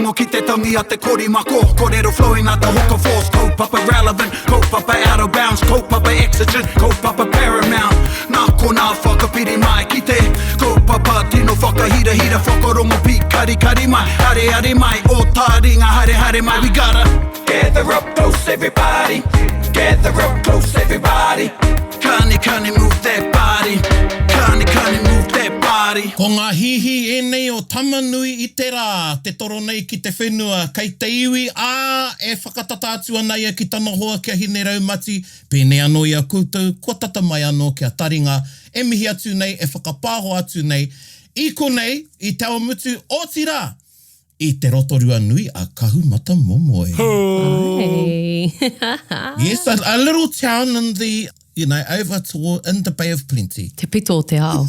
Whakarongo ki te tangi a te korimako Korero flowing like the hook of force Kaupapa relevant, kaupapa out of bounds Kaupapa exigent, kaupapa paramount Nā konā whakapiri mai ki te Kaupapa tino whakahirahira Whakarongo pīkarikari mai Areare mai, o tāringa haere haere mai We gotta gather up close everybody Gather up close everybody Kani kani move that body Kani kani move that body. Ko ngā hīhī ēnei o Tamanui i te rā, te toro nei ki te whenua, kei te iwi, ā, e whakatata atu ana ia ki tana hoa ki a Hineraumati, pēnei anō i a koutou, kua tata mai anō ki a Taringa, e mihi atu nei, e whakapāho atu nei, i konei, i Te Awamutu, otirā, I te Rotorua nui a Kahumatamomoe. Ai. Yes, a, a little town in the, you know, over toward, in the Bay of Plenty. Te pito o te ao.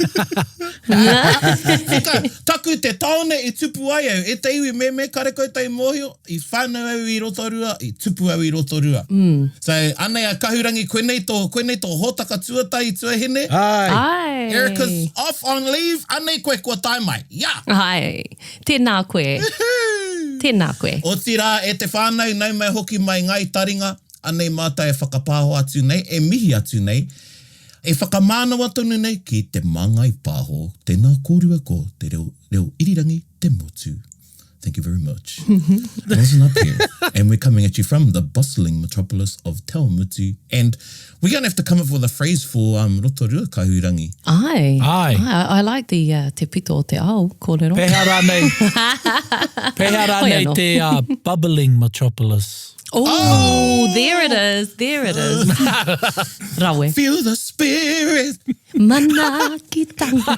Tika, taku te taone i tupu ai au. E te iwi, me, me kare koutou i mōhio, i whānau au i Rotorua, i tupu au i Rotorua. Mm. So, anei a Kahurangi, koinei tō, koinei tō hōtaka tuatahi tuahine. Ai. Ai. Erica's off on leave, anei koe kua tae mai. Yeah! Ai. Tēnā koe. Tēnā koe. Otirā, e te whānau, nau mai hoki mai Ngāi Taringa, anei mātou e whakapāho atu nei, e mihi atu nei, e whakamānawa tonu nei ki Te Māngai Pāho. Tēnā kōrua ko Te Reo, Reo Irirangi te motu. Thank you very much. Wasn't up here. And we're coming at you from the bustling metropolis of Te Awamutu. And we're going to have to come up with a phrase for um, Rotorua Kahurangi. Āe. Āe. Āe, I like the uh, te pito o te ao kōrero. Pēhea rānei, pēhea Hoi rānei anō. te uh, bubbling metropolis? Oh, oh, there it is, there it is. Rawe. Feel the spirit. Manaakitanga.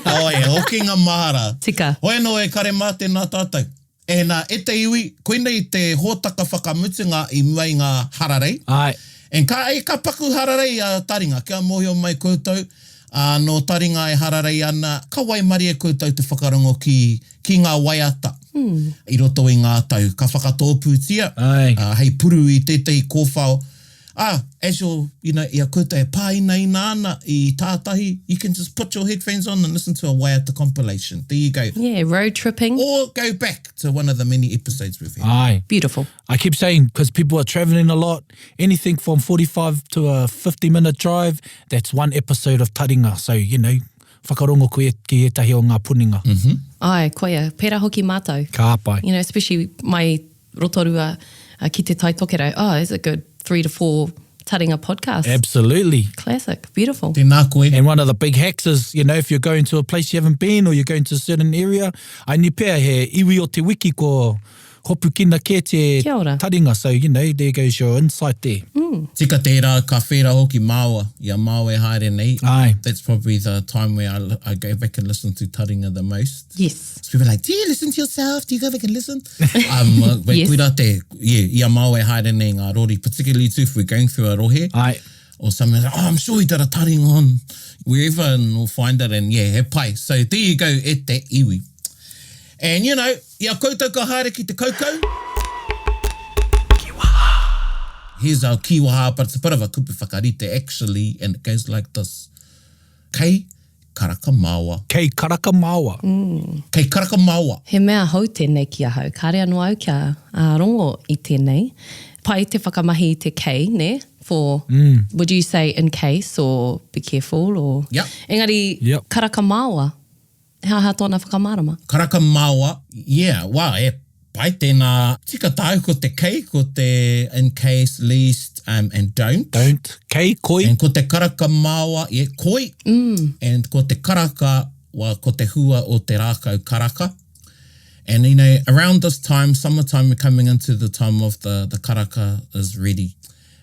Oh, e hokinga mahara. Tika. Hoi anō e kare mā tēnā tātou. E nā, e te iwi, koinei te hōtaka whakamutunga i mua i ngā hararei. Āe. And ka, e, ka paku hararei a Taringa, kia mōhio mai koutou, ā, nō Taringa e hararei ana, ka waimarie koutou te whakarongo ki, ki ngā waiata i roto i ngā tau. Ka whakatōpūtia, Āe. ā, hei puru i tētahi kōwhao Ah, as you're, you know, i a koutou e pāinaina ana i tātahi, you can just put your headphones on and listen to a waiata compilation. There you go. Yeah, road tripping. Or go back to one of the many episodes we've had. Aye. Beautiful. I keep saying, because people are travelling a lot, anything from 45 to a 50 minute drive, that's one episode of Taringa. So, you know, whakarongo koe ki ētahi o ngā puninga. Mm -hmm. Aye, koia, pērā hoki mātou. Ka pai. You know, especially my Rotorua ki Te Tai Tokerau. Oh, it's a good three to four taringa podcast. Absolutely. Classic. Beautiful. Tēnā koe. And one of the big hacks is, you know, if you're going to a place you haven't been or you're going to a certain area, aini pea he iwi o te wiki ko hopukina kē te Kia ora. taringa. So, you know, there goes your insight there. Tika tērā, ka whērā hoki māua, i a māua e haere nei. Āe. That's probably the time where I, I go back and listen to taringa the most. Yes. So people are like, do you listen to yourself? Do you go back and listen? Um, but Yes. koira te, yeah, i a māua e haere nei ngā rori, particularly too if we're going through a rohe. Āe. Or something like, oh, I'm sure he did a taringa on wherever and we'll find it and yeah, he pai. So there you go, e te iwi. And you know, i a koutou ka haere ki te kaukau, Here's our kiwaha, but it's a bit of a kupu whakarite actually, and it goes like this. Kei karaka maoa. Kei karaka maoa. Kei karaka maoa. He mea hou tēnei ki ahau, kāre anō au kia rongo i tēnei. Pai te whakamahi i te kei, nē, for, would you say in case or be careful or. Yep. Engari, Yep. karaka maoa, He aha tōna whakamārama? Karaka maoa, yeah, well, e pai tēnā. Tika tāu ko te kei, ko te in case, least, um, and don't. Don't, kei, koi. And ko te karaka maoa, yeah, koi. Mm. And ko te karaka, well, ko te hua o te rākau karaka. And you know, around this time, summertime, we're coming into the time of the, the karaka is ready.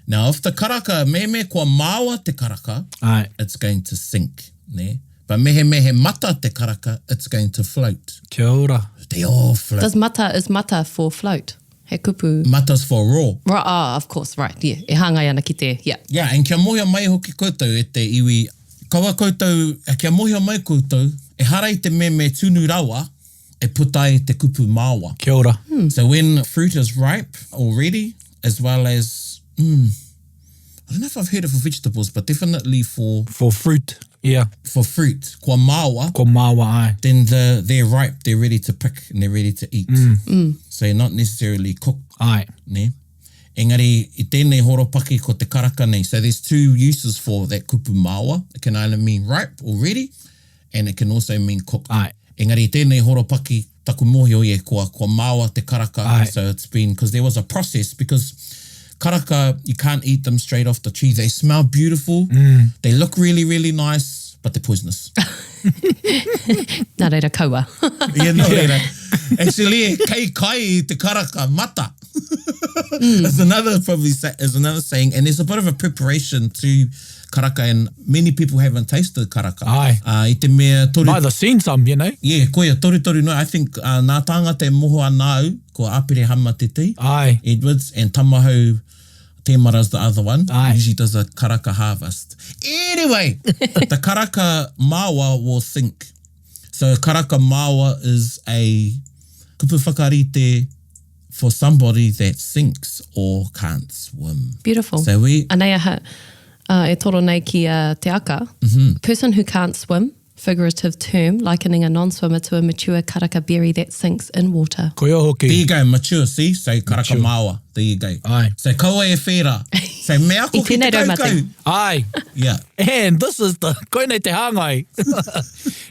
Now, if the karaka, mehemea kua maoa te karaka, Aye. it's going to sink, ne? But mehemea he mata te karaka, it's going to float. Kia ora. They all float. Does mata, is mata for float? He kupu. Mata's for raw. Right, ah, of course, right, yeah. E hāngai ana ki te, yeah. Yeah, and kia mōhio mai hoki koutou e te iwi, kaua koutou, kia mōhio mai koutou, ehara i te mea me tunu rawa e puta ai te kupu māoa. Kia ora. So when fruit is ripe already, as well as, mm, I don't know if I've heard it for vegetables, but definitely for... For fruit. Yeah. For fruit, kua māoa. Kua māoa, āe. Then the, they're ripe, they're ready to pick and they're ready to eat. Mm. So not necessarily cooked. Āe. Nē? Engari, i tēnei horopaki ko te karaka nei. So there's two uses for that kupu māoa. It can either mean ripe or ready, and it can also mean cooked. Āe. Engari i tēnei horopaki, taku mōhio ia, kua, kua māoa te karaka. Āe. So it's been, because there was a process, because karaka, you can't eat them straight off the tree. They smell beautiful, mm. they look really, really nice, but they're poisonous. Nā reira kaua. yeah, nā reira. Actually, kei kai i te karaka mata. Mm. It's another probably is another saying, and there's a bit of a preparation to karaka, and many people haven't tasted karaka. Ai. Uh, i te mea toru... Neither seen some, you know. Yeah, koia, torutoru noa. I think uh, nā tāngata e moho ana au, ko Aperehama Te Ai. Edwards, and Tamahau Temara's the other one. Ai. Usually does a karaka harvest. Anyway, the karaka mawa will sink. So karaka mawa is a kupu whakarite for somebody that sinks or can't swim. Beautiful. So we... Anei aha, uh, e toro nei ki a Te Aka. Mm -hmm. Person who can't swim, figurative term, likening a non-swimmer to a mature karaka berry that sinks in water. Koia hoki. There you go, mature, see? So karaka mature. mawa. There you go. Ai. So kaua e whera. So me ako ki te kaukau. Ai. Yeah. And this is the, koinei te hāngai.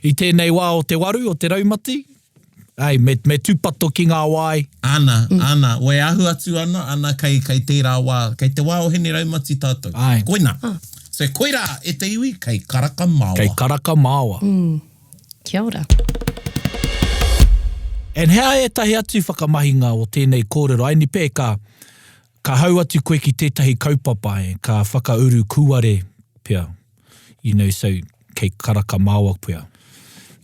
I tēnei wā o te waru, o te raumati, Ai, me, me tūpato ki ngā wai. Ana, mm. ana, we ahu atu ana, ana kei, kei tērā wā, kei te wā o Hene Raumati tātou. Ai. Koina. Ah. So koirā e te iwi, kei karaka māoa. Kei karaka māoa. Mm. Kia ora. And hea ētahi atu whakamahinga o tēnei kōrero, ai ni pē ka, ka hau atu koe ki tētahi kaupapa, e, ka whakauru kūare pea. You know, so kei karaka māoa pea.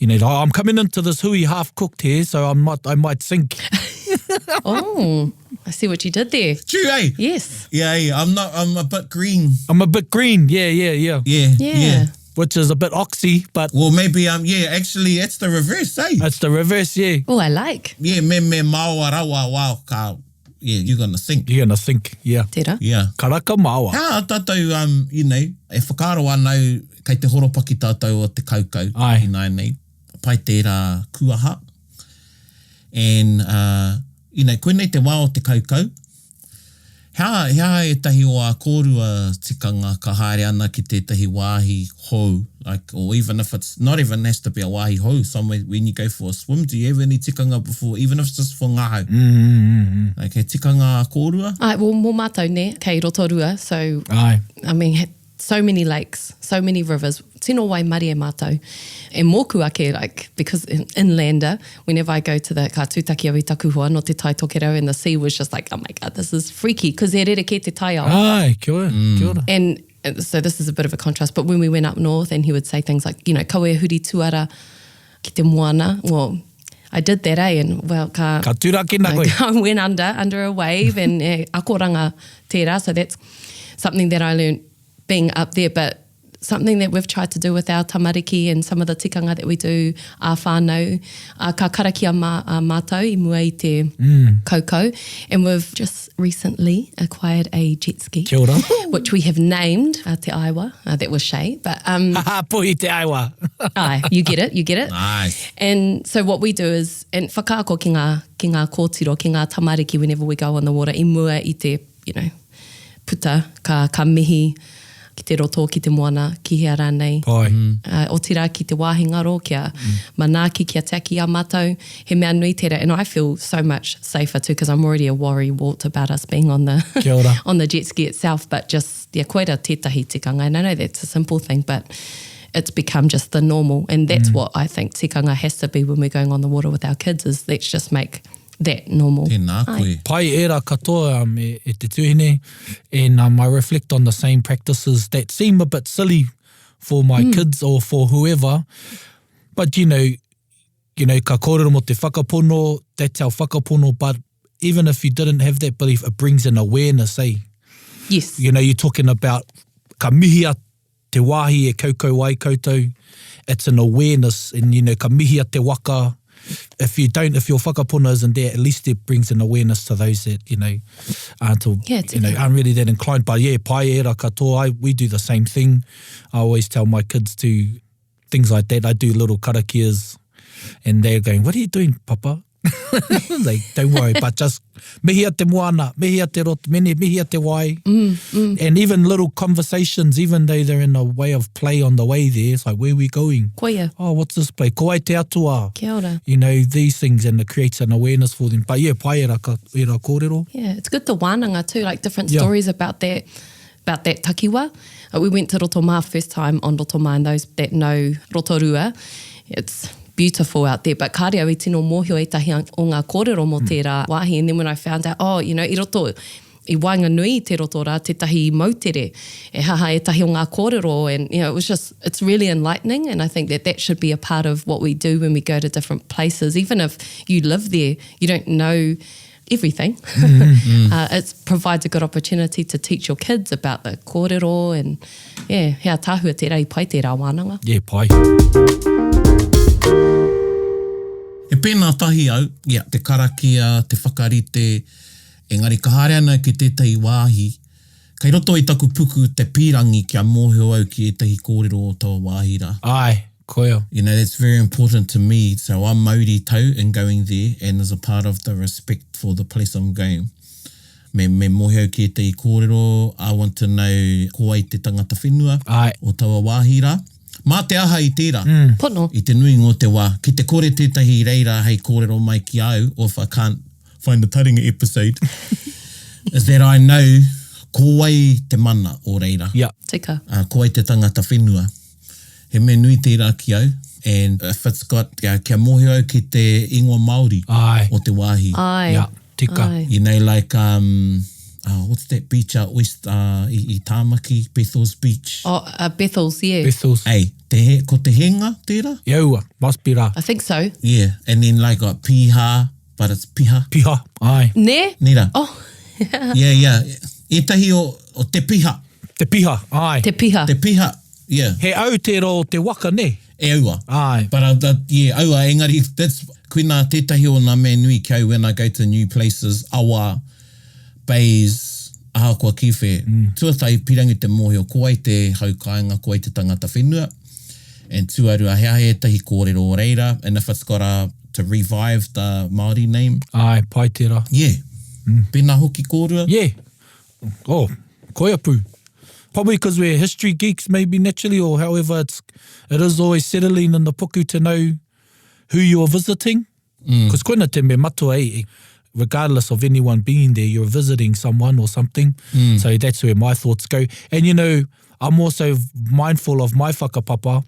You know, oh, I'm coming into this hui half cooked here, so I might, I might sink. oh, I see what you did there. True, eh? Yes. Yeah, eh, I'm not, I'm a bit green. I'm a bit green, yeah, yeah, yeah. Yeah, yeah. yeah. Which is a bit oxy, but... Well, maybe, um, yeah, actually, it's the reverse, eh? It's the reverse, yeah. Oh, I like. Yeah, me, me maoa rawa, wow, ka, yeah, you're gonna sink. You're gonna sink, yeah. Tērā. Yeah. Karaka māoa. Hea tātou, um, you know, e whakaaro ana au, kei te horopaki tātou o te kaukau. Ai. Ināianei. Pai tērā kuaha. And, uh, you know, koinei te wā o te kaukau. Hea, hea ētahi o ā kōrua tikanga ka haere ana ki tētahi wāhi hou, like, or even if it's not even has to be a wāhi hou, somewhere when you go for a swim, do you have any tikanga before, even if it's just for ngahau? Mm. Like, he tikanga ā kōrua? Āe, well, mō mātou, nē, kei Rotorua, so, Āe. I mean, he, so many lakes, so many rivers, tino waimarie mātou. And mōku ake, like, because in, inlander, whenever I go to the, ka tūtaki au i taku hoa nō Te Tai Tokerau and the sea was just like, oh my God, this is freaky, because he rerekē te taiao. Āe, kia ora, kia ora. And so this is a bit of a contrast, but when we went up north and he would say things like, you know, kaua e huri tuara ki te moana, well, I did that, eh, and well, ka... Ka turakina koe. I went under, under a wave, and eh, akoranga tērā, so that's something that I learned being up there, but something that we've tried to do with our tamariki and some of the tikanga that we do ā-whānau, ā, ka karakia mā, ā mātou i mua i te mm. kaukau, and we've just recently acquired a jet ski. Kia ora. Which we have named uh, Te Aiwa. Uh, that was Shay. But, um, Puhi Te Aiwa. aye, you get it, you get it. Nice. And so what we do is, and whakaako ki ngā, ki ngā kōtiro, ki ngā tamariki whenever we go on the water, i mua i te, you know, puta, ka, ka mihi ki te roto, ki te moana, ki hea rānei. Pai. Uh, otirā ki te wāhi ngaro, kia manaaki, kia tiaki i a mātou. He mea nui tērā, and I feel so much safer too, because I'm already a worry wart about us being on the, Kia ora. on the jet ski itself, but just, yeah, koira tētahi tikanga, and I know that's a simple thing, but it's become just the normal, and that's what I think tikanga has to be when we're going on the water with our kids, is let's just make that normal. Tēnā koe. Pai ērā katoa um, e, e te tuahine, and um, I reflect on the same practices that seem a bit silly for my mm. kids or for whoever, but you know, you know, ka kōrero mō te whakapono, that's our whakapono, but even if you didn't have that belief, it brings an awareness, eh? Yes. You know, you're talking about ka mihia te wāhi e kaukau ai koutou, it's an awareness, and you know, ka mihia te waka. If you don't, if your whakapono isn't there, at least it brings an awareness to those that, you know, aren't, yeah, you know, aren't really that inclined. But yeah, pai era katoa, I, we do the same thing. I always tell my kids to things like that. I do little karakias and they're going, what are you doing, Papa? like, don't worry, but just mihia te moana, mihia te roto, mene, mihia te wai. Mm, mm. And even little conversations, even though they're in a way of play on the way there, it's like, where are we going? Koia. Oh, what's this play? Ko ai te atua. Kia ora. You know, these things, and it creates an awareness for them. But yeah, pai era, ka, era kōrero. Yeah, it's good to wānanga too, like different yeah. stories about that about that takiwa. Uh, we went to Rotomā first time on Rotomā and those that know Rotorua, it's beautiful out there, but kāre au i tino mōhio ētahi o ngā kōrero mō tērā wāhi and then when I found out, oh, you know, i roto, i waenganui i te roto rā tētahi moutere, e haha ētahi o ngā kōrero and, you know, it was just, it's really enlightening and I think that that should be a part of what we do when we go to different places, even if you live there, you don't know everything. Mm. uh, it provides a good opportunity to teach your kids about the kōrero and, yeah, he ātaahua tērā i pai tērā wānanga. Yeah, pai. He pēnā tahi au, yeah, te karakia, te whakarite, engari ka haere ana ki tētahi wāhi, kei roto i taku puku te pīrangi kia mōhio au ki ētahi kōrero o taua wāhi rā. Āe, koia. You know, that's very important to me, so I'm Māori tau in going there and as a part of the respect for the place I'm going. Me, me mōhio ki ētahi kōrero, I want to know ko wai te tangata whenua Āe. o taua wāhi rā. Mā te aha i tērā? Pono. I te nuinga o te wā, ki te kore tētahi i reira hei kōrero mai ki a au, or if I can't find the taringa episode, is that I know ko wai te mana o reira. Yeah. Tika. Uh, ko wai te tangata whenua. He mea nui tērā ki au, and if it's got, kia, kia mōhio au ki te ingoa Māori Āe. o te wāhi. Āe. Yeah, tika. Āe. You know, like, um, oh, what's that beach out west uh, i, i Tāmaki, Bethel's Beach. Oh, uh, Bethel's, yeah. Bethel's. Ei, te he, ko te henga tērā? Iaua, must be rā. I think so. Yeah, and then like got Piha, but it's Piha. Piha, āe. Nē? Nē rā. Oh. Yeah, yeah. Ētahi o, o te piha. Te piha, āe. Te piha. Te piha, yeah. He au tērā o te waka, nē? E aua. Āe. But, uh, uh, yeah, aua, engari, that's, koinā tētahi o nā mea nui ki au when I go to new places, awa, bays, ahakoa ki whea. Mm. Tuatahi, pirangi te mōhio, ko wai te hau kāinga, ko wai te tangata whenua. And tuarua, he aha ētahi kōrero o reira, and if it's got a, to revive the Māori name. Āe, pai tērā. Yeah. Mm. Pēnā hoki kōrua? Yeah. Oh, koia pū. Probably because we're history geeks maybe naturally or however it's, it is always settling in the puku to know who you're visiting. Because mm. koina te me matua e, regardless of anyone being there, you're visiting someone or something. Mm. So that's where my thoughts go. And you know, I'm also mindful of my whakapapa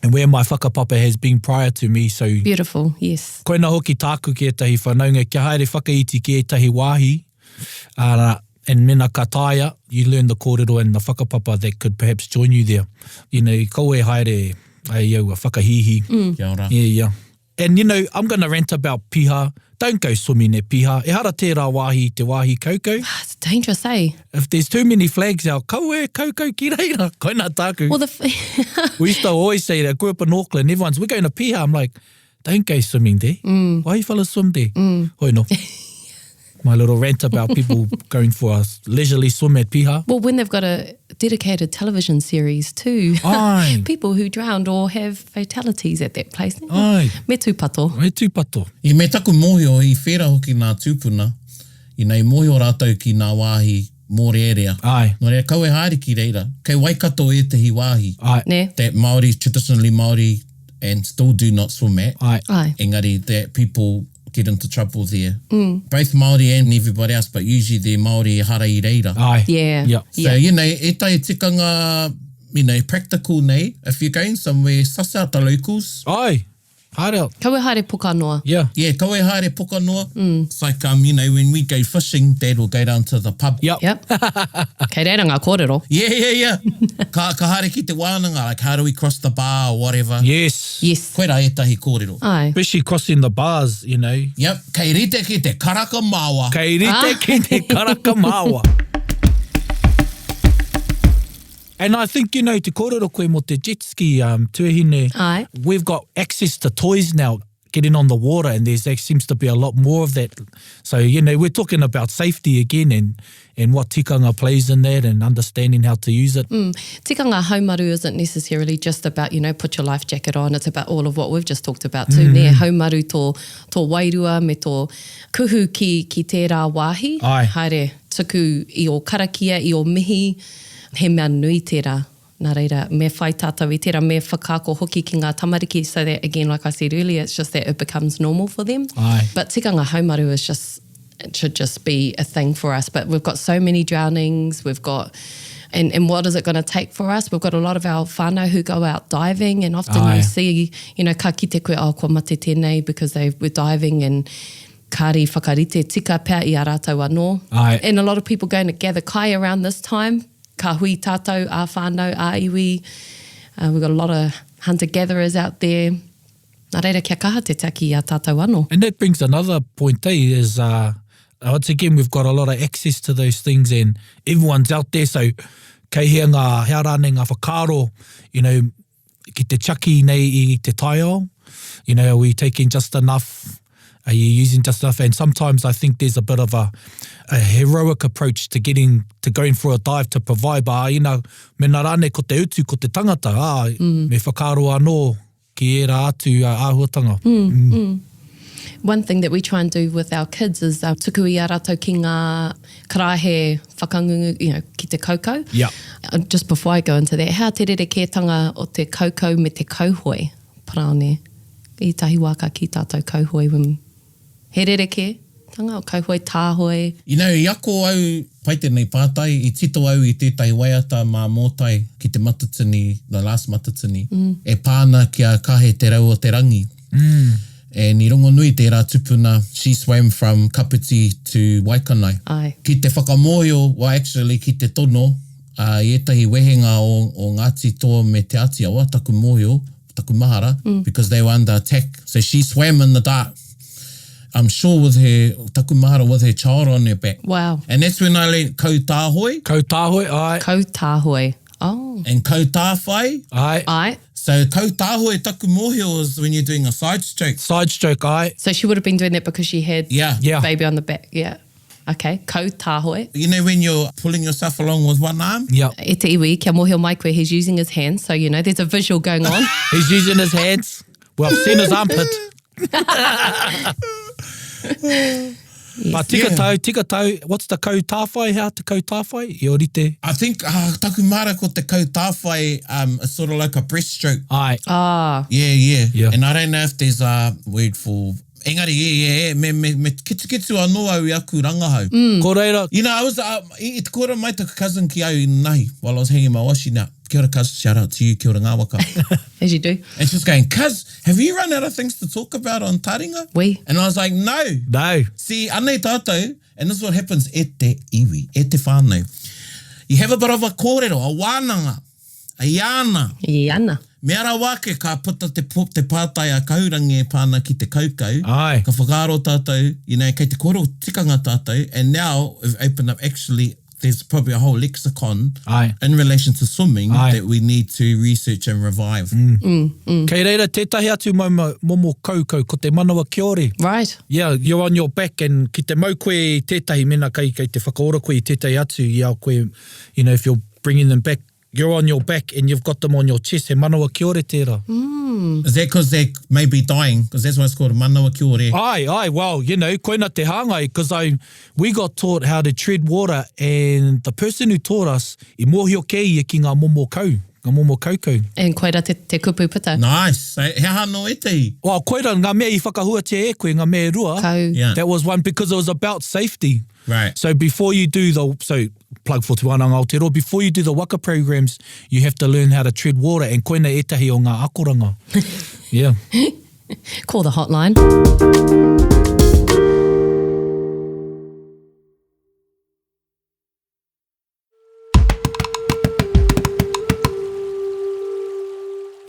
and where my whakapapa has been prior to me. So Beautiful, yes. Koina hoki tāku ki ētahi whanaunga, kia haere whakaiti ki ētahi wāhi, arā, and mena ka taea, you learn the kōrero and the whakapapa that could perhaps join you there. You know, kaua e haere ai aua whakahīhī. Kia ora. Yeah, yeah. And you know, I'm gonna rant about Piha, don't go swimming at Piha, ehara tērā wāhi i te wāhi kaukau. Ah, it's dangerous, eh? If there's too many flags out, kaua e kaukau ki reira, koina tāku. Well, the We used to always say that, grew up in Auckland, everyone's, we're going to Piha. I'm like, don't go swimming there. Mm. Why you fellas swim there? Hoi no. My little rant about people going for a leisurely swim at Piha. Well, when they've got a dedicated television series too. Ai. people who drowned or have fatalities at that place. Ai. Me tūpato. Me tūpato. I me taku mōhio, i whera hoki nā tūpuna, you know, i mōhio rātou ki nā wāhi mōrearea. Ai. Nō reira, kaua e haere ki reira. Kei Waikato ētahi wāhi. Ai. Nē. That Māori, traditionally Māori, and still do not swim at. Ai. Ai. Engari, that people get into trouble there. Mm. Both Māori and everybody else, but usually they're Māori ehara i reira. Ai. Yeah. Yeah. So, you know, ētahi tikanga, you know, practical nei, if you're going somewhere, suss out the locals. Ai. Haere out. Kaua haere poka noa. Yeah. Yeah, kaua haere poka noa. Mm. It's like, um, you know, when we go fishing, Dad will go down to the pub. Yep. Yep. Kei reira ngā kōrero. Yeah, yeah, yeah. ka, ka haere ki te wānanga, like how do we cross the bar or whatever. Yes. Yes. Koirā ētahi kōrero. Ai. Especially crossing the bars, you know. Yep, kei rite ki te karaka māua. Kei rite Ah. ki te karaka māua. And I think, you know, te kōrero koe mō te jet ski, um, tuahine, Ai. we've got access to toys now. getting on the water and there's there seems to be a lot more of that. So, you know, we're talking about safety again and, and what tikanga plays in that and understanding how to use it. Mm. Tikanga haumaru isn't necessarily just about, you know, put your life jacket on. It's about all of what we've just talked about too, mm. nē? Haumaru tō, tō wairua me tō kuhu ki, ki tērā wāhi. Ai. Haere, tuku i ō karakia, i ō mihi, he mea nui tērā. Nā reira, me whai tātou i tērā, me whakaako hoki ki ngā tamariki so that, again, like I said earlier, it's just that it becomes normal for them. Āe. But tikanga haumaru is just, it should just be a thing for us. But we've got so many drownings, we've got, and, and what is it going to take for us? We've got a lot of our whānau who go out diving and often Āe. you see, you know, ka kite koe, oh, kua mate tēnei because they were diving and kāre i whakarite tika pea i a rātou anō. Āe. And a lot of people going to gather kai around this time. Ka hui tātou ā-whānau, ā-iwi. Uh, we've got a lot of hunter-gatherers out there. Nā reira, kia kaha te tiaki i a tātou anō. And that brings another point, eh, is uh, once again, we've got a lot of access to those things and everyone's out there, so kei hea ngā, hea rānei ngā whakaaro, you know, ki te tiaki nei i te taiao, you know, are we taking just enough, are you using just enough? And sometimes I think there's a bit of a, a heroic approach to getting, to going for a dive to provide, but you know, mena rānei ko te utu, ko te tangata, ā, mm. me whakaaro anō ki ērā atu āhuatanga. Mm, mm. Mm. One thing that we try and do with our kids is uh, tuku i a ratou ki ngā karaehe whakangungu, you know, ki te kaukau. Yeah. Uh, just before I go into that, hea te rerekētanga o te kaukau me te kauhoe, Paraone? I tahi wā ka kī tātou kauhoe when he rerekētanga o kauhoe, tāhoe. You know, i ako au, pai tēnei pātai, i tito au i tētahi waiata mā Mōtai ki te Matatini, the last Matatini, e pā ana ki a Kahe Te Rau o Te Rangi. And i rongonui tērā tupuna, she swam from Kapiti to Waikanae. Āe. Ki te whakamōhio, well actually ki te tono, ā, i ētahi wehenga o, o Ngāti Toa me Te Āti Awa, taku mōhio, taku mahara, because they were under attack. So she swam in the dark, I'm sure with her, taku mahara, with her child on her back. Wow. And that's when I learnt kautāhoe. Kautāhoe, āe. Kautāhoe. Oh. And kautāwhai. Āe. Āe. So kautāhoe taku mōhio is when you're doing a side stroke. Side stroke, āe. So she would have been doing that because she had Yeah. Yeah. baby on the back. Yeah. Okay. Kautāhoe. You know when you're pulling yourself along with one arm? Yeah. E te iwi, kia mōhio mai koe, he's using his hands, so you know, there's a visual going on. He's using his hands. Well, I've seen his armpit. Yes. But tika Yeah. tau, tika tau, what's the kau tāwhai, hea te kau tāwhai? I orite. I think ah, taku mara ko te kau tāwhai um, is sort of like a breaststroke. Ai. Ah. Yeah, yeah. Yeah. And I don't know if there's a word for... Engari, yeah, yeah, yeah. Me, me, me ketuketu anō au i aku rangahau. Mm. Ko reira. You know, I was, uh, i, i te kōrero mai taku cousin ki au i nahi while I was hanging my washing out. Kia ora cuz, shout out to you, kia ora ngā waka. As you do. And she's going, cuz, have you run out of things to talk about on Taringa? We. And I was like, no. No. See, anei tātou, and this is what happens e te iwi, e te whānau. You have a bit of a kōrero, a wānanga, a iana. Iana. Mea rawa ake ka puta te, te pātai a Kahurangi e pā ana ki te kaukau. Aye. Ka whakaaro tātou, you know, kei te kōrero tikanga tātou, and now we've opened up actually there's probably a whole lexicon Aye. in relation to swimming Aye. that we need to research and revive. Mm. Mm. Kei reira tētahi atu momo, momo kaukau, ko te manawa kiore. Right. Yeah, you're on your back and ki te mau koe i tētahi mena kei, kei te whakaora koe i tētahi atu i a koe, you know, if you're bringing them back, you're on your back and you've got them on your chest, he manawa kiore tērā. Mm. Is that because they may be dying? Because that's why it's called manawa kiore. Aye, aye, well, you know, koina te hāngai, because I, we got taught how to tread water and the person who taught us, i mōhio kē ia ki ngā momo kau, ngā momo kaukau. And koira te, te kupu puta. Nice. He aha anō ētahi? Well, koira ngā mea i whakahuatia e koe, ngā mea e rua. Kau. Yeah. That was one, because it was about safety. Right. So before you do the, so plug for Te Wānanga Aotearoa, before you do the waka programs, you have to learn how to tread water, and koina ētahi o ngā akoranga. Yeah. Call the hotline.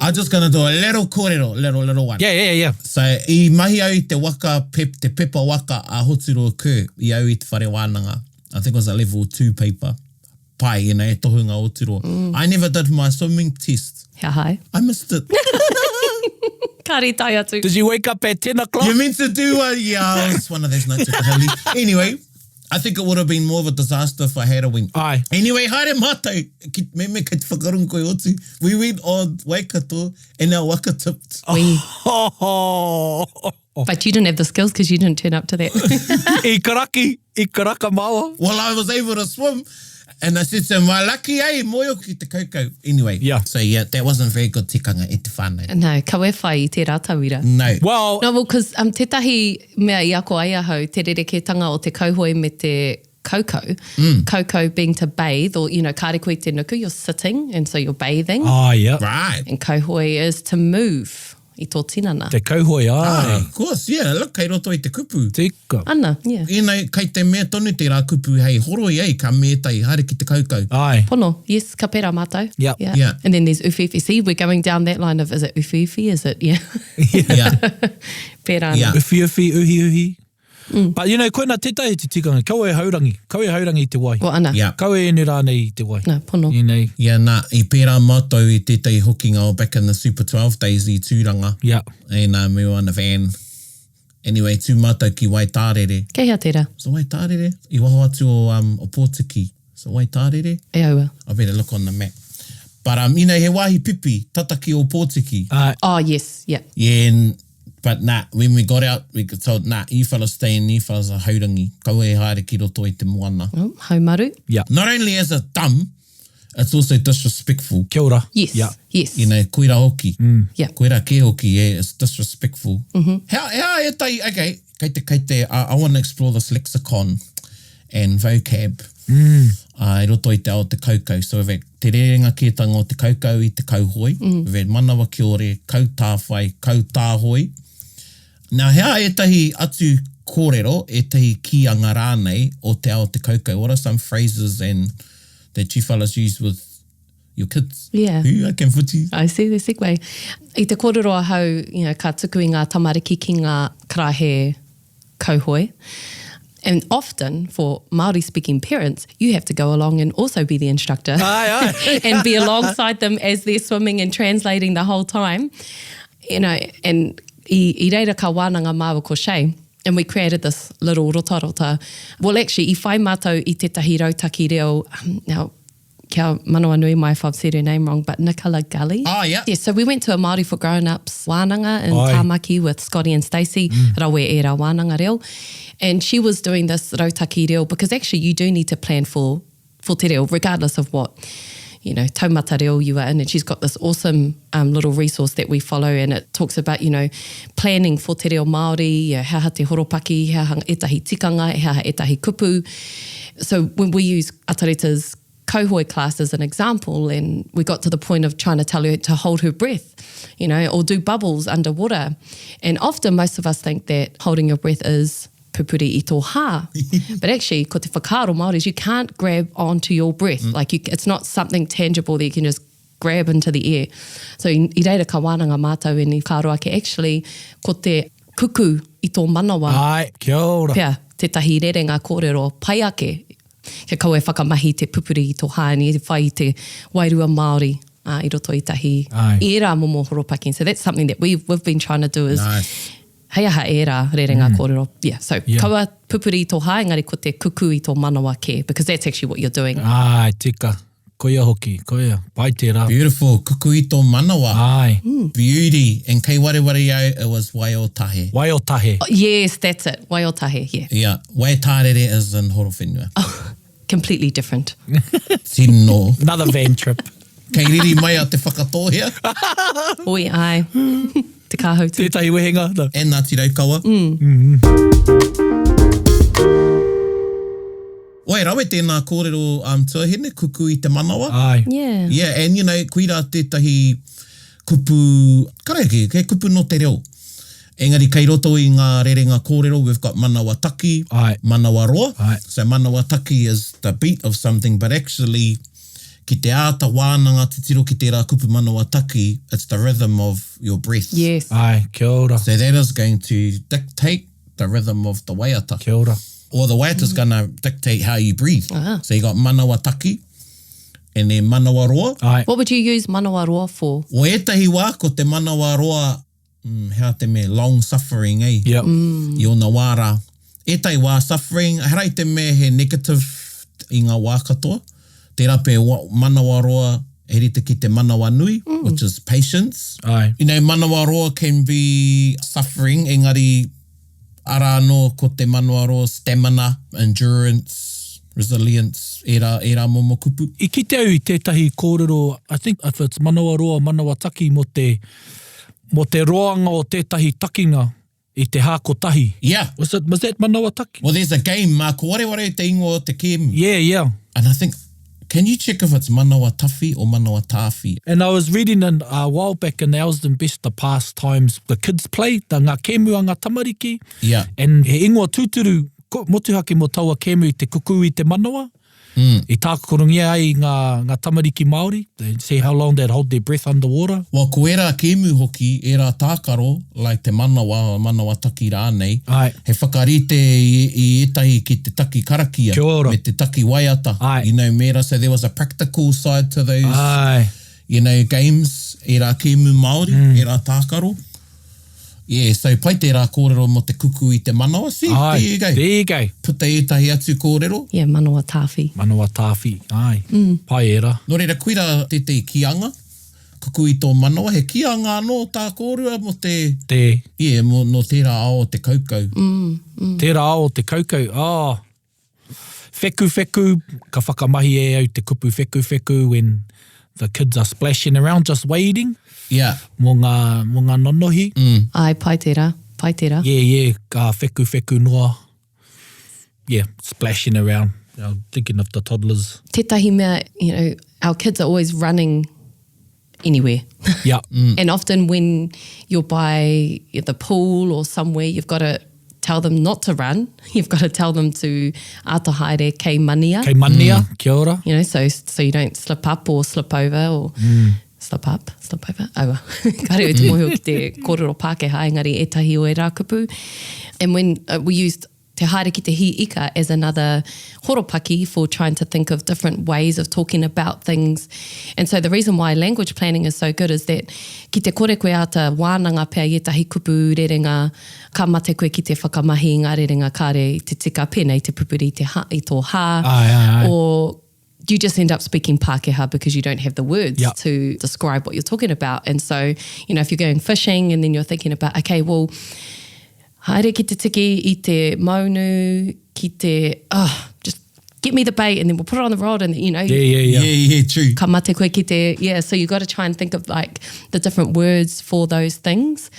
I'm just gonna do a little kōrero, little, little one. Yeah, yeah, yeah. So, i mahi au i te waka, pep, te pepa waka a Hoturoa Kerr i au i te whare wānanga. I think it was a level 2 paper. Pai, you know, he tohunga Hoturoa. Mm. I never did my swimming test. He aha ai? I missed it. Kāre i tae atu. Did you wake up at 10 o'clock? You meant to do one? Yeah, it was one of those nights at the Hilly. Anyway, I think it would have been more of a disaster if I had a went. Aye. Anyway, haere mātou, ki, me me kei te whakarongo koe oti. We went on Waikato and our waka tipped. We, Oh, but you didn't have the skills because you didn't turn up to that. I karaki, i karaka maua. Well, I was able to swim. And I said to him, well, lucky eh, moio ki te kaukau. Anyway, Yeah. so yeah, that wasn't very good tikanga e te whānau. no, kawe whai i tērā tauira. No. Well, No, well, cause um, tētahi mea i ako ai ahau, te rerekētanga o te kauhoe me te kaukau. Mm. Kaukau being to bathe, or, you know, kāre koe i te nuku, you're sitting, and so you're bathing. ah, yeah. Right. And kauhoe is to move i tō tinana. Te kauhoe, ai. Ah, of course, yeah, look, kei roto i te kupu. Tika. Ana, yeah. You know, kei te mea tonu tērā kupu hei horoi ai, ka mētai, haere ki te kaukau. Ai. Pono, yes, ka pērā mātou. Yep. Yeah. Yeah. And then there's uwhiuwhi. See, we're going down that line of, is it uwhiuwhi? Is it, yeah. Yeah. Pērā ana. Yeah. Uwhi uwhi, uhi uhi. But you know, koina tētahi te tikanga, kaua e haurangi, kaua e haurangi i te wai. Ko ana. Yeah. Kaua e inu rānei i te wai. No, pono. You know, Yeah, nā, i pērā mātou i tētahi hokinga o back in the Super 12 days i Tūranga. Yeah. And um, we were on a van. Anyway, tū mātou ki Waitārere. Kei hea tērā? So Waitārere? I waho atu o, um, o Pōtiki. So Waitārere? E aua. I better look on the map. But, um, you know, he wāhi pipi, tata ki Ōpōtiki. Āe. Oh, yes, yeah. Yeah, and, but nah, when we got out, we got told, nah, you fellas stay in, you fellas are haurangi. Kaua e haere ki roto i te moana. Oh, haumaru. Yeah. Not only is it dumb, it's also disrespectful. Kia ora. Yes, Yeah. yes. You know, koira hoki. Yeah. Koira kē hoki, yeah, it's disrespectful. Mm -hmm. Hea, hea e tai, okay, kei te, kei te, I, I want to explore this lexicon and vocab mm. uh, i roto i te ao te kaukau. So we've had te rerenga kētanga o te kaukau i te kauhoi, mm. we've had manawa kiore, kautāwhai, kautāhoi. Now, hea ētahi atu kōrero, ētahi kīanga rānei o te ao te kaukau? What are some phrases and that you fellas use with your kids? Yeah. Who I can footy. I see the segue. I te kōrero ahau, you know, ka tuku i ngā tamariki ki ngā karaehe kauhoe. And often for Māori speaking parents, you have to go along and also be the instructor. Aye, aye. and be alongside them as they're swimming and translating the whole time. You know, and i, i reira ka wānanga māua ko Shay. And we created this little rotarota. Well, actually, i whai mātou i tētahi rautaki reo, um, now, kia manawanui mai if I've said her name wrong, but Nicola Gully. Oh, yeah. Yeah, so we went to a Māori for Grown-Ups wānanga in Ai. Tāmaki with Scotty and Stacey, mm. rawe e ra wānanga reo. And she was doing this rautaki reo because actually you do need to plan for, for te reo, regardless of what you know, taumata reo you are in. And she's got this awesome um, little resource that we follow and it talks about, you know, planning for te reo Māori, he aha te horopaki, he aha ētahi tikanga, he aha ētahi kupu. So when we use Atareta's kauhoe class as an example and we got to the point of trying to tell her to hold her breath, you know, or do bubbles underwater. And often most of us think that holding your breath is pupuri i tō hā. But actually, ko te whakaaro Māori is you can't grab onto your breath. Mm. Like you, it's not something tangible that you can just grab into the air. So i, i reira ka wānanga mātou and i whakaaro ake, actually, ko te kuku i tō manawa. Ai, kia ora. Pea, tētahi rerenga kōrero pai ake, kia kaua e whakamahi te pupuri i tō hāni, e whai i te wairua Māori uh, i roto i tahi, Ai. i ērā momo horopaki. So that's something that we've, we've been trying to do is, Nice. hei aha ērā rerenga mm. kōrero. Yeah, so Yeah. kaua pupuri i tō hā, engari ko te kuku i tō manawa kē, because that's actually what you're doing. Ai, tika. Koia hoki, koia. Pai tērā. Beautiful. Kuku i tō manawa. Ai. Beauty. And kei wareware au, it was Waiotahe. Waiotahe. Oh, yes, that's it. Waiotahe, yeah. Yeah. Waitārere is in Horowhenua. Oh, completely different. Tino. Another van trip. Kei riri mai a Te Whakatōhea. Oi, ai. Te kāhautu. Tētahi wehenga. No. And Ngāti Raukawa. Mm. Oi, rawe tēnā kōrero um, tuahine, kuku i te manawa. Ai. Yeah. Yeah, and you know, koirā tētahi kupu, kareke, he kupu nō te reo. Engari kei roto i ngā rerenga kōrero, we've got manawa taki, Ai. manawa roa. Ai. So manawa taki is the beat of something, but actually, ki te āta wānanga titiro ki tērā kupu manawa taki, it's the rhythm of your breath. Yes. Ai, kia ora. So that is going to dictate the rhythm of the waiata. Kia ora. Or the waiata's mm. gonna dictate how you breathe. Ah. So you got manawa taki, and then manawa roa. Ai. What would you use manawa roa for? O ētahi wā, ko te manawa roa. Mm, he aha te mea, long suffering, eh? Yep. I ōna wā rā. Ētahi wā suffering, ehara i te mea he negative i ngā wā katoa. Tērā pea manawa roa he rite ki te manawa nui, which is patience. Āe. You know, manawa roa can be suffering, engari arā anō ko te manawa roa, stamina, endurance, resilience, ērā, ērā momo kupu. I kite au i tētahi kōrero, I think if it's manawa roa, manawa taki mō te, mō te roanga o tētahi takinga i te hā kotahi. Yeah. Was it, was that manawa taki? Well, there's a game, mā, ko wareware te ingoa o te kēmu. Yeah, yeah. And I think, can you check if it's manawa tawhi or manawa tāwhi? And I was reading in, a while back in Elsdon Best the pastimes the kids play, the ngā kēmu a ngā tamariki. Yeah. And he ingoa tūturu motuhake mō taua kēmu te kuku i te manawa. Mm. I tākorongia ai ngā, ngā tamariki Māori, they see how long they'd hold their breath underwater. Well, ko ērā kēmu hoki, ērā tākaro, like te manawa, manawa taki rānei, Āe. he whakarite i, i ētahi ki te taki karakia, Kia ora. me te taki waiata, Āe. you know, me ērā, so there was a practical side to those, Āe. you know, games, ērā kēmu Māori, mm. ērā tākaro. Yeah, so pai tērā kōrero mō te kuku i te manawa, see, Āe, there you go. There you go. Puta ētahi atu kōrero. Yeah, manawa tāwhi. Manawa tāwhi, āe. Mm. Pai ērā. Nō reira, koirā tētehi kīanga, kuku i tō manawa, he kīanga anō tā kōrua mō te... Te. Yeah, mō, nō tērā ao o te kaukau. Mm, mm. Tērā ao o te kaukau, oh. Whekuwheku, ka whakamahi e au te kupu whekuwheku when the kids are splashing around just wading. Yeah. Mō ngā, mō ngā nonohi. Mm. Āe, pai tērā, pai tērā. Yeah, yeah, ka whekuwheku noa. Yeah, splashing around. I'm thinking of the toddlers. Tētahi mea, you know, our kids are always running anywhere. Yeah. Mm. And often when you're by the pool or somewhere, you've got to tell them not to run. You've got to tell them to āta haere kei mania. Kei mania, mm. kia ora. You know, so, so you don't slip up or slip over or mm. slip up, slip over. Oh, well. Kāre au te mōhio ki te kōrero Pākehā, engari ētahi o ērā kupu. And when uh, we used te haere ki te hī ika as another horopaki for trying to think of different ways of talking about things. And so the reason why language planning is so good is that ki te kore koe āta wānanga pea i ētahi kupu rerenga, ka mate koe ki te whakamahi i ngā rerenga kāre i te tika, pēnei te pupuri i te ha, i tō hā, Āe, āe, āe. or you just end up speaking Pākehā because you don't have the words Yep. to describe what you're talking about. And so, you know, if you're going fishing and then you're thinking about, okay, well, haere ki te tiki i te maunu, ki te, oh, just get me the bait and then we'll put it on the rod and, you know, Yeah, yeah, yeah. Yeah, yeah, true. ka mate koe ki te, yeah, so you got to try and think of like the different words for those things.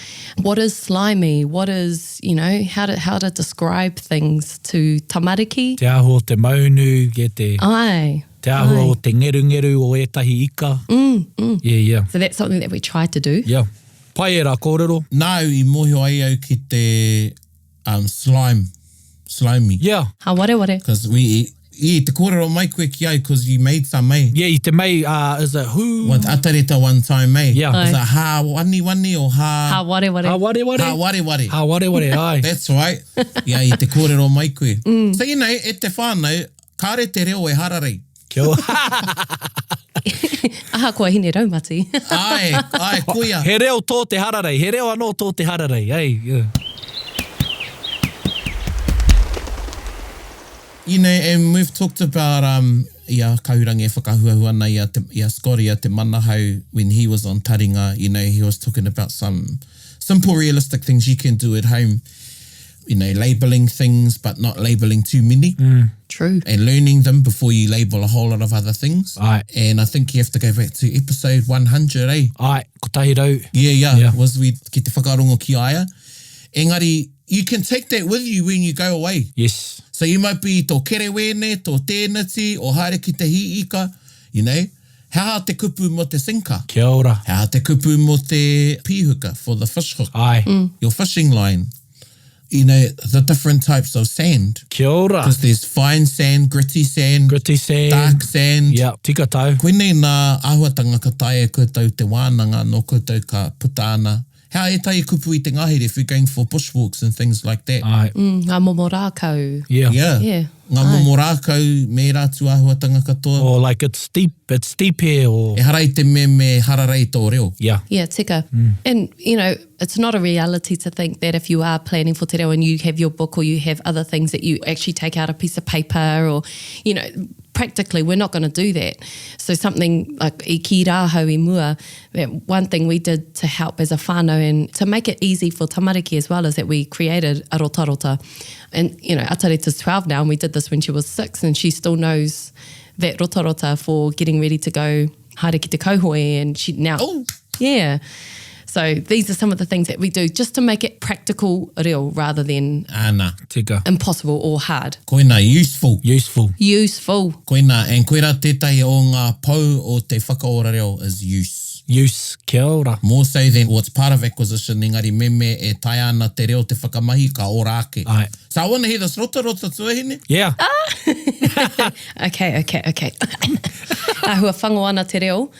What is slimy? What is, you know, how to, how to describe things to tamariki. Te āhua o te maunu, yeah, te, Ai. te āhua ai. o te ngerungeru o ētahi ika. Mm, mm. Yeah, yeah. So that's something that we try to do. Yeah. Pai ērā kōrero. Nāu i mōhio ai au ki te um, slime, slimy. Yeah. Ha wareware. Because we, i te kōrero mai koe ki au, because you made some, eh? Yeah, i te mei, uh, is it who? With atareta one time, eh? Yeah. Is it ha waniwani or ha... Ha wareware. Ha wareware? Ha wareware. Ha wareware, ai. That's right. Yeah, i te kōrero mai koe. Mm. So, you know, e te whānau, kāre te reo e hararei. Kia ora. Ahakoa hine raumati. Ai, ai, koia. He reo tō te hararei, he reo anō tō te hararei, ei. Yeah. You know, and we've talked about um, i a Kahurangi e whakahuahua ana i a, te, i a Scotty, a Te Manahau, when he was on Taringa, you know, he was talking about some simple realistic things you can do at home. You know, labelling things, but not labelling too many. Mm. True. And learning them before you label a whole lot of other things. Aye. And I think you have to go back to episode 100, eh? Aye, kotahi rau. Yeah, yeah, Yeah. Was we ki te whakarongo ki a ia. Engari, you can take that with you when you go away. Yes. So you might be tō kerewēne, tō tēneti, o haere ki te hī ika, you know. He aha te kupu mō te sinker? Kia ora. He aha te kupu mō te pīhuka, for the fish hook? Aye. Mm. Your fishing line. You know, the different types of sand. Kia ora. Because there's fine sand, gritty sand, Gritty sand. dark sand. Yeah, tika tau. Koinei nā āhuatanga ka taea e koutou te wānanga nō koutou ka puta ana. Hea ētahi kupu i te ngahere if we're going for bush walks and things like that. Āe. Mm, ngā momo rākau. Yeah. Yeah. Yeah. Ngā Āe. momo rākau me ērā atu āhuatanga katoa. Or like it's steep, it's steep here or. Ehara i te mea me hararei tō reo. Yeah. Yeah, tika. And, you know, it's not a reality to think that if you are planning for te reo and you have your book or you have other things that you actually take out a piece of paper or, you know, practically we're not going to do that. So something like i kī rāhau i mua, that one thing we did to help as a whānau and to make it easy for tamariki as well is that we created a rotarota. And, you know, Atareta's 12 now and we did this when she was six and she still knows that rotarota for getting ready to go haere ki te kauhoe and she now... Oh. Yeah. So these are some of the things that we do just to make it practical reo rather than Ana. Tika. impossible or hard. Koina, useful. Useful. Useful. Koina, and koira tētahi o ngā pou o te whakaora reo is use. Use. Kia ora. More so than, well, it's part of acquisition, engari meme e taea ana te reo te whakamahi, ka ora ake. Ae. So I wanna hear this rotarota tuahine. Yeah. Okay, okay, okay. Āhua whango ana te reo.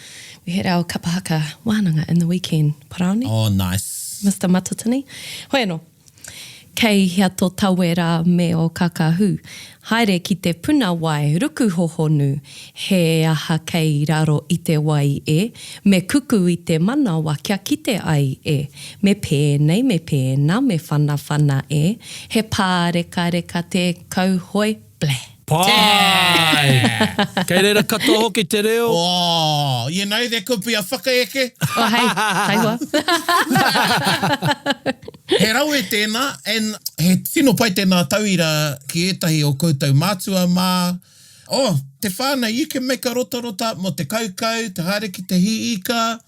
We had our kapa haka wānanga in the weekend. Paraone. Oh, nice. Mr Matatini. Hoi anō. Kei hea tō tawera me ō kakahu? Haere ki te puna wai ruku hohonu, he aha kei raro i te wai e? Me kuku i te manawa kia kite ai e. Me pēnei, me pēnā, me whanawhana e. He pārekareka te kauhoe, bleh. Pai! Kei reira katoa hoki te reo. Oh, you know, there could be a whakaeke. Oh, hei, taihoa. He rawe tēnā, and he tino pai tēnā tauira ki ētahi o koutou mātua mā. Oh, te whānau, you can make a rotarota mō te kaukau, te haere ki te hī ika.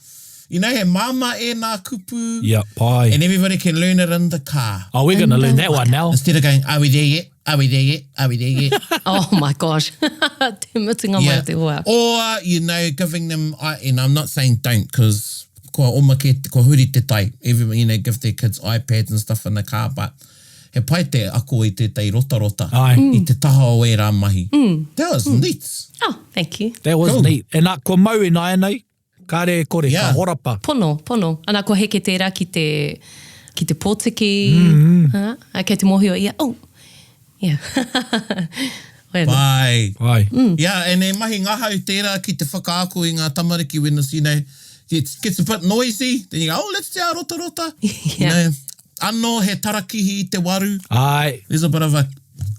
You know, he māmā ēnā kupu. Yeah, pai. And everybody can learn it in the car. Oh, we're gonna learn that one now. Instead of going, are we there yet? Are we there yet? Are we there yet? Oh my gosh. Te mutunga mai o te hoa. Or, you know, giving them, I, and I'm not saying don't, because kua oma ke, kua huri te tai. Everyone, you know, give their kids iPads and stuff in the car, but he pai te ako i tētahi rotarota Ai. i te taha o ērā mahi. That was neat. Oh, thank you. That was Cool. neat. And uh, kua mau ināianei, kāre e kore, Yeah. ka horapa. Pono, pono. Ana, kua heke tērā ki te, ki te pōtiki. Mm -hmm. Kei te mōhio ia, oh, yeah. Hoi anō. Pai. Pai. Yeah, and he mahi ngahau tērā ki te whakaako i ngā tamariki when it's, you know, gets, gets a bit noisy, then you go, oh, let's do our rotarota. Yeah. You know, anō he tarakihi i te waru. Ai. There's a bit of a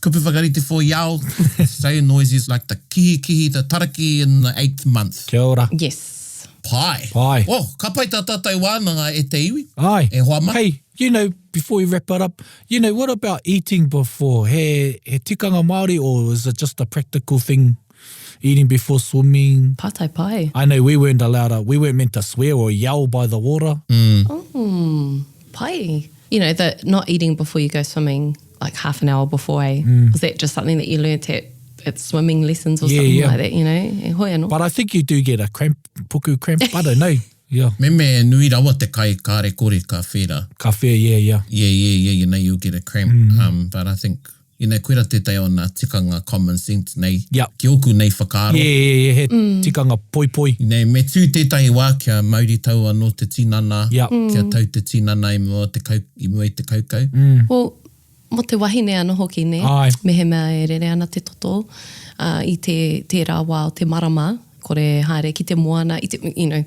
kupu whakarite for yao. so noisy, it's like the kihi kihi, the tarakihi in the eighth month. Kia ora. Yes. Pai. Pai. Oh, ka pai tā tātou wānanga e te iwi. Ai. E hoa ma. Hey, you know, before we wrap it up, you know, what about eating before? He, he tikanga Māori or is it just a practical thing? Eating before swimming? Pātai pai. I know we weren't allowed to, we weren't meant to swear or yell by the water. Mm, pai. You know, the not eating before you go swimming, like half an hour before, eh? Was that just something that you learnt at, at swimming lessons or Yeah, something yeah. like that, you know? E hoi anō. But I think you do get a cramp, puku cramp. I don't know. Yeah. Me me nui rawa te kai kāre kore ka whera. Ka whera, yeah, yeah. Yeah, yeah, yeah, you know, you'll get a cramp. Um, but I think, you know, koira tētahi o nā tikanga common sense nei. Yeah. Ki ōku nei whakaaro. Yeah, yeah, yeah, he tikanga poipoi. You know, me tū tētahi wā kia mauritau anō te tinana, Yeah. kia tau te tinana i mua, te kau, i mua i te kaukau. Well, mō te wahine anō hoki, nē? Āe. Mehemea e rere ana te toto uh, i te, tērā wā o te marama, kore haere ki te moana, i te, you know,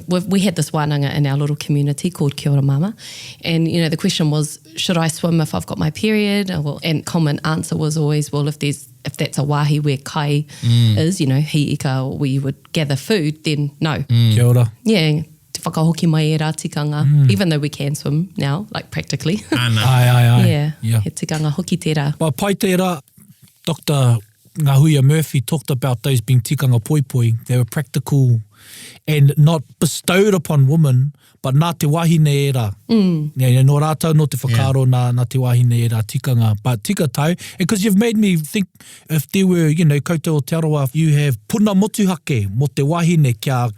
we, we had this wānanga in our little community called Kia Ora Mama, and, you know, the question was, should I swim if I've got my period? Or, and common answer was always, well, if there's if that's a wāhi where kai is, you know, he ika, or where you would gather food, then no. Kia ora. Yeah, te whakahoki mai ērā tikanga, even though we can swim now, like practically. Ana. Ai, ai, ai. yeah, Yeah. he tikanga hoki tērā. But pai tērā, Dr. Ngahuia Murphy talked about those being tikanga poipoi. They were practical and not bestowed upon women, but nā te wahine ērā. Mm. Yeah, yeah, nō rātou nō te whakaaro yeah. nā, nā te wahine ērā tikanga. But tika tau, because you've made me think if there were, you know, koutou o Te Arawa, you have puna motuhake mō te wahine kia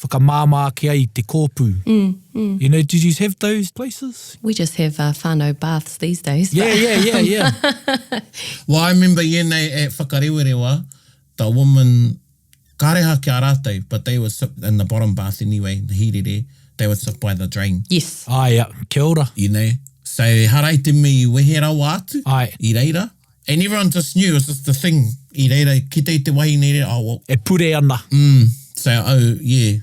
whakamāmā ake ai te kōpū. Mm, mm. You know, did you have those places? We just have uh, whānau baths these days. Yeah, yeah, yeah, yeah. Well, I remember ienei at Whakarewarewa, the woman, kāre ha ki a rātou, but they were in the bottom bath anyway, the hīrere. They would sit by the drain. Yes. Ae, ia. Kia ora. You know? So ehara i te mea i wehe rawa atu Ae. i reira. And everyone just knew, it was just the thing i reira, kite i te wahine i reira, oh well. E pure ana. So, oh, yeah.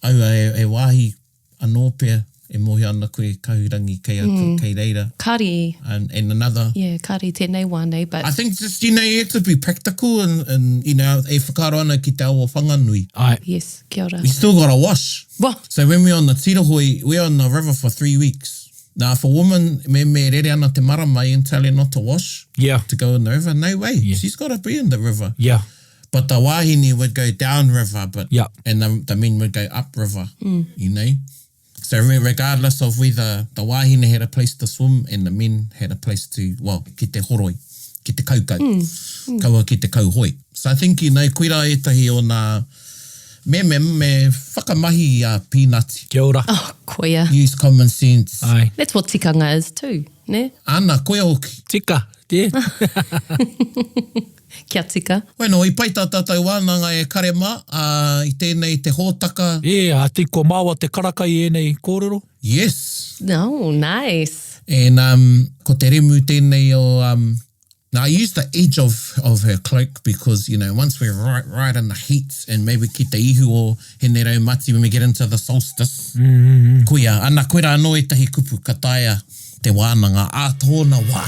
Aua, he wāhi anō pea e mōhio ana koe Kahurangi kei a, kei reira. Kāre. And, and another. Yeah, kāre tēnei wā nei, but. I think just, you know, you have to be practical and, and you know, e whakaaro ana ki te awa Whanganui. Ae. Yes, kia ora. We still gotta wash. Wah! So when we're on the Tirahoe, we're on the river for three weeks. Now, if a woman, me, me rere ana te marama, you can tell her not to wash. Yeah. To go in the river. No way. Yeah. She's gotta be in the river. Yeah. But the wahine would go down river, but yeah. and the, the men would go up river, you know? So regardless of whether the wahine had a place to swim and the men had a place to, well, ki te horoi, ki te kaukau, kaua ki te kauhoe. So I think, you know, koirā ētahi o nā me, me, me whakamahi i a pīnati. Kia ora. Oh, koia. Use common sense. Aye. That's what tikanga is too, ne? Ana, koia hoki. Tika, yeah. Kia tika. Bueno, i pai tā tātou wānanga e kare mā, ā, i tēnei te hōtaka. Yeah, I think kua māua te karaka i ēnei kōrero. Yes. Oh, nice. And um, ko te remu tēnei o, um, now I use the edge of, of her cloak because, you know, once we're right, right in the heat and maybe ki te ihu o Hineraumati when we get into the solstice, mm -hmm. koia, ana koira anō ētahi kupu ka taea te wānanga ā tōna wā.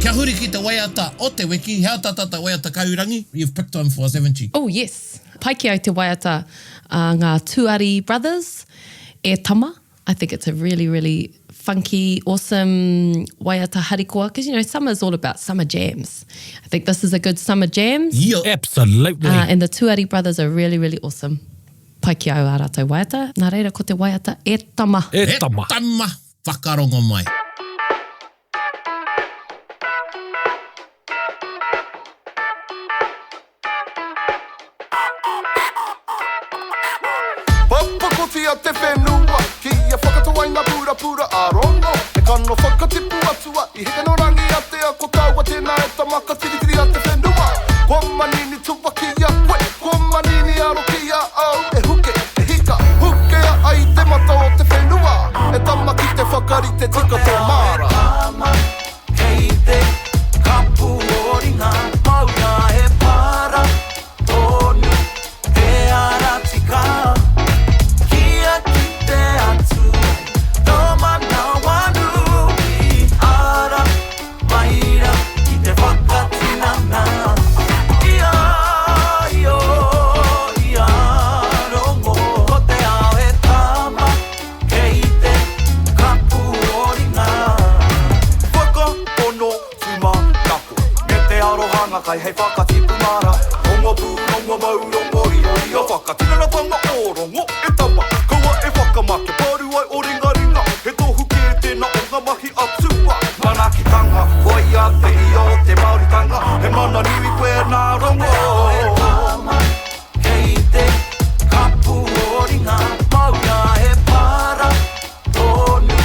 Kia huri ki te waiata o te wiki, he aha tā tātou waiata kahurangi? You've picked one for us, haven't you? Oh yes. Pai ki au te waiata a ngā Tuari Brothers, E Tama. I think it's a really, really funky, awesome waiata harikoa, because, you know, summer's all about summer jams. I think this is a good summer jams. Yeah. Absolutely. Uh, and the Tuari Brothers are really, really awesome. Pai ki au ā rātou waiata. Nā reira ko te waiata E Tama. E Tama. E Tama, whakarongo mai. Papakotia te whenua, kia whakatawaina purapura a rongo. He kano whakatipu atua, i heke no rangi atea, ko taua tena e tama ka tiritiri a te whenua. Kua manini tuaki a koe, kua manini aro ki a au, e huke, e hika, hukea ai te mata o te whenua. E tama ki te whakarite tika tō māra. Kei te kapu o ringa maunga he para tonu te ara tika Kia kite atu ai tō manawanui Ara mai ra ki te whakatinana I a Io, i a Rongo Ko te ao he tama Kei te kapu o ringa. Whakapono tūmanako Me te aroha ngā kai hei whakatipu māra Rongo pūrongo mau rongo io io Whakatinanatanga o rongo e tama Kaua e whakamā kia paru ai o ringaringa He tohu kē tēnā o ngā mahi atua Manaakitanga, koia te ia o te Māoritanga He mana nui koe nā rongo Kei te kapu o ringa maunga he para tonu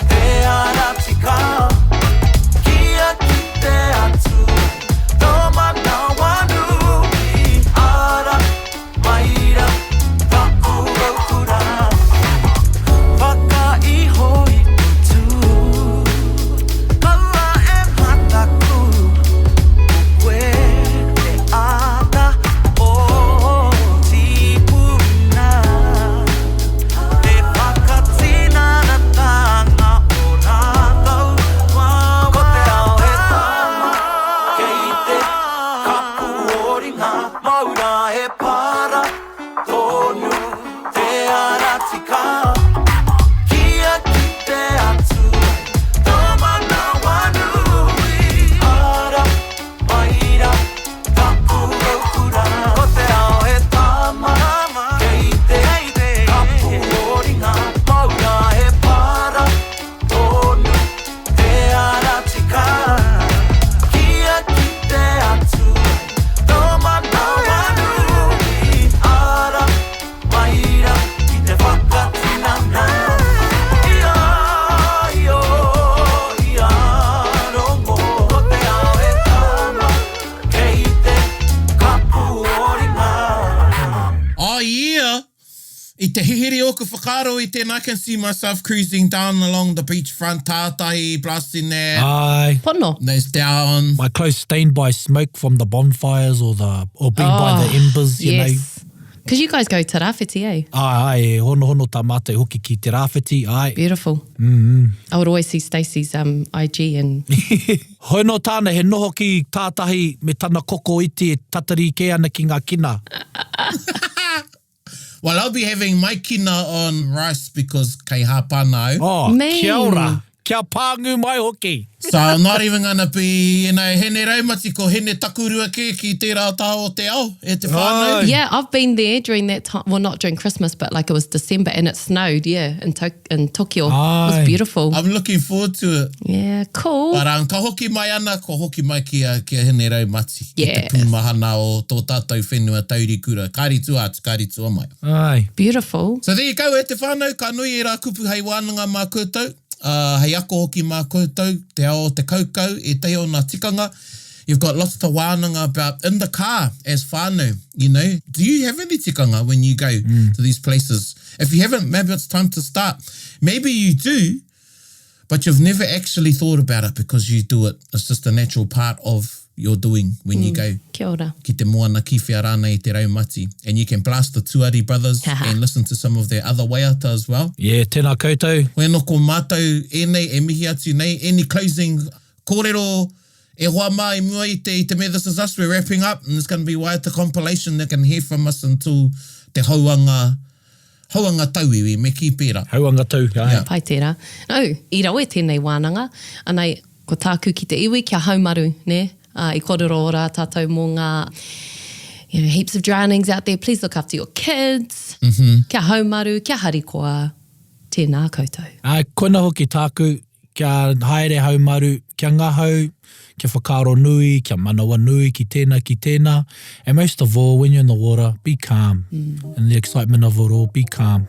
te ara tika Kia kite atu ai tō manawanui Ara mai ra taku raukura Whakaiho i utu Kaua e mataku. hiri ōku whakaaro i tēnā, I can see myself cruising down along the beach front, tātahi, blasting that. Aye. Pono. Nose down. My clothes stained by smoke from the bonfires or the or being oh, by the oh, embers, you yes. know. Because you guys go to Rāwhiti, eh? Aye, aye, e honohono tā mātou hoki ki te Rāwhiti, aye. Beautiful. Mm -hmm. I would always see Stacey's um, IG and... Hono tāna, he noho ki tātahi me tana koko iti e tatari kē ana ki ngā kina. Well, I'll be having my kina on rice because kei Hāpana au. Oh, Man. kia ora. Kia pāngu mai hoki. So I'm not even gonna be, you know, Hene Raumati, ko Hene Takurua kē ki tērā taha o te ao, e te whānau. Ai. Yeah, I've been there during that time. Well, not during Christmas, but like it was December and it snowed, yeah, in, to in Tokyo. It was Ai. beautiful. I'm looking forward to it. Yeah, cool. But um, ka hoki mai ana, ko hoki mai ki a, ki a Hene Raumati, ki te Yes. pūmahana o tō tātou whenua taurikura. Kāri tua atu, kāri tua mai. Ai. Beautiful. So there you go, e te whānau, ka nui ērā kupu hei wānanga mā koutou, ā, hei ako hoki mā koutou, te ao o te kaukau, ētahi o ngā tikanga. You've got lots to wānanga about in the car as whānau, you know. Do you have any tikanga when you go to these places? If you haven't, maybe it's time to start. Maybe you do, but you've never actually thought about it because you do it. It's just a natural part of your doing when you go Kia ora. ki te moana, ki whea rānei i te raumati. And you can blast the Tuari Brothers and listen to some of their other waiata as well. Yeah, tēnā koutou. Hoi anō ko mātou ēnei e mihi atu nei. Any closing kōrero e hoa mā i mua i te, i te mea This Is Us, we're wrapping up and it's going to be waiata compilation that can hear from us until te houanga Hauanga tauiwi, me kī pērā. Hauanga tau, āe. Yeah. Pai tērā. No, i rawe tēnei wānanga. Anei, ko tāku ki te iwi kia haumaru, nē? Ā, i kōrero rā tātou mō ngā, you know, heaps of drownings out there, please look after your kids. Mm -hmm. Kia haumaru, kia harikoa. Tēnā koutou. Āe, koina hoki tāku, Kia haere haumaru, kia ngahau, kia whakaaro nui, kia manawanui ki tēnā, ki tēnā. And most of all, when you're in the water, be calm. In the excitement of it all, be calm.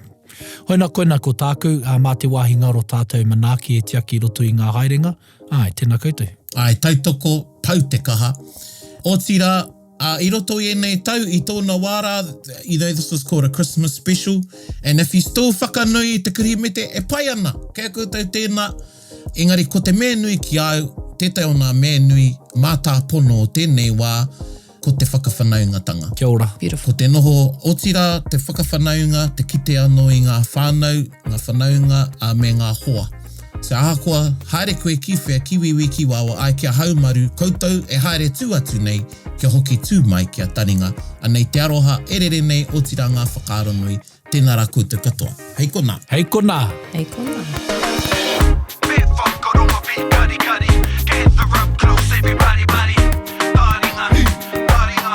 Hoina koina ko tāku, ā, mā te wāhi ngaro tātou manaaki e tiaki i roto i ngā haerenga. Āe, tēnā koutou. Āe, tautoko, pau te kaha. Otirā, ā, i roto i ēnei tau, i tōna wā rā, you know, this was called a Christmas special, and if you still whakanui i te Kirihimete, e pai ana, kei a koutou tēnā, engari ko te mea nui ki a au, tētahi o ngā mea nui mātāpono o tēnei wā, ko te whakawhanaungatanga. Kia ora. Beautiful. Ko te noho, otirā, te whakawhanaunga, te kite anō i ngā whānau, ngā whanaunga, ā, me ngā hoa. So ahakoa, haere koe ki whea, ki wīwī, ki wāwā, āe kia haumaru, koutou e haere tū atu nei, kia hoki tū mai ki a Taringa, anei te aroha e rere nei, otirā ngā whakaaro nui, tēnā rā koutou katoa. Hei konā. Hei konā. Hei konā. Me whakarongo be karikari Gather up close everybody buddy Taringa, taringa,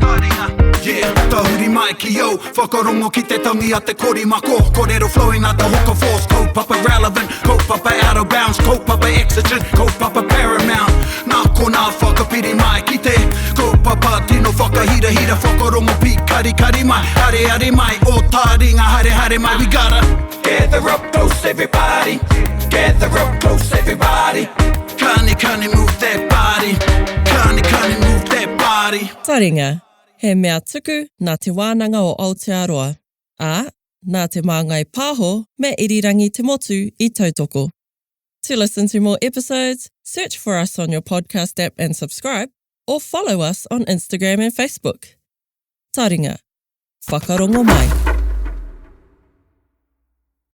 taringa Yeah, tahuri mai ki au Whakarongo ki te tangi a te korimako Korero flowing like the hoka force Kaupapa relevant, kaupapa out of bounds Kaupapa exigent, kaupapa paramount Nā konā whakapiri mai ki te Kaupapa tino whakahirahira Whakarongo pīkarikari mai Areare mai, o taringa haere haere mai We gotta gather up close everybody Gather up close everybody Kani kani move that body Kani kani move that body Taringa, He mea tuku nā Te Wānanga o Aotearoa, ā, nā Te Māngai Pāho me Irirangi Te Motu i tautoko. To listen to more episodes, search for us on your podcast app and subscribe, or follow us on Instagram and Facebook. Taringa. Whakarongo mai.